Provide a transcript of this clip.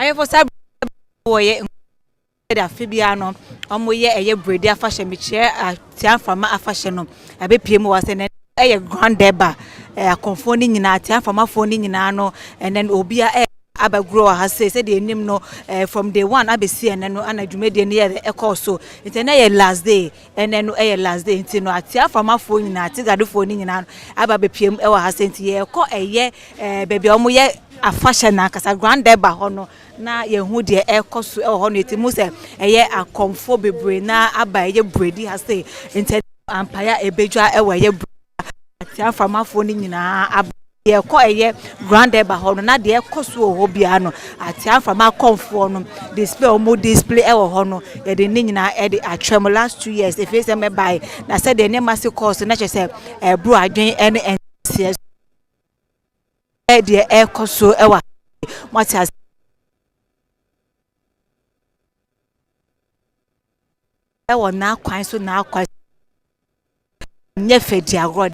Ayɛfo saa wɔyɛ de afe biara no wɔyɛ ɛyɛ bredi afahyɛ mekyerɛ atia mframa afahyɛ no ɛbɛpie mu wɔ sɛ nɛ ɛyɛ grand durbar akɔnfoɔ no nyinaa atia mframafoɔ no nyinaa no ɛnɛ no obia ɛ abɛgorɔ wɔ ha sei sɛdeɛ anim no from day one abɛsi ɛnɛ no ana dwumadie no yɛ ɛkɔɔ so nti ɛnɛ yɛ last day ɛnɛ no ɛyɛ last day nti no atia mframafoɔ nyinaa atigadofoɔ no nyinaa no aba bɛpie mu ɛwɔ ha sei nti yɛkɔ ɛyɛ baabi a wɔyɛ afahyɛ no ankasa grand durbar hɔ no na yɛhu deɛ ɛrekɔ so wɔ hɔ no yɛte mu sɛ ɛyɛ akɔmfoɔ bebree na aba ɛyɛ bredi ha sei nti ampaeɛ a ɛbɛdwa ɛwɔ ɛyɛ atia mframafoɔ no nyinaa aba yɛkɔ ɛyɛ grand durbar hɔ no na deɛ ɛkɔ so wɔ hɔ biara no atia mframa akɔmfoɔ no display a wɔn display ɛwɔ hɔ no yɛde ne nyinaa ɛde atwam mu last 2 years efi sɛ mɛbae na sɛdeɛ nneɛma si kɔɔ so na kyerɛ sɛ ɛboro adwene ɛne ɛnseɛ deɛ ɛrekɔ so ɛwɔ mo ate ase. Ɛwɔ n'akwan so n'akwan nyɛ fɛ di agorɔ.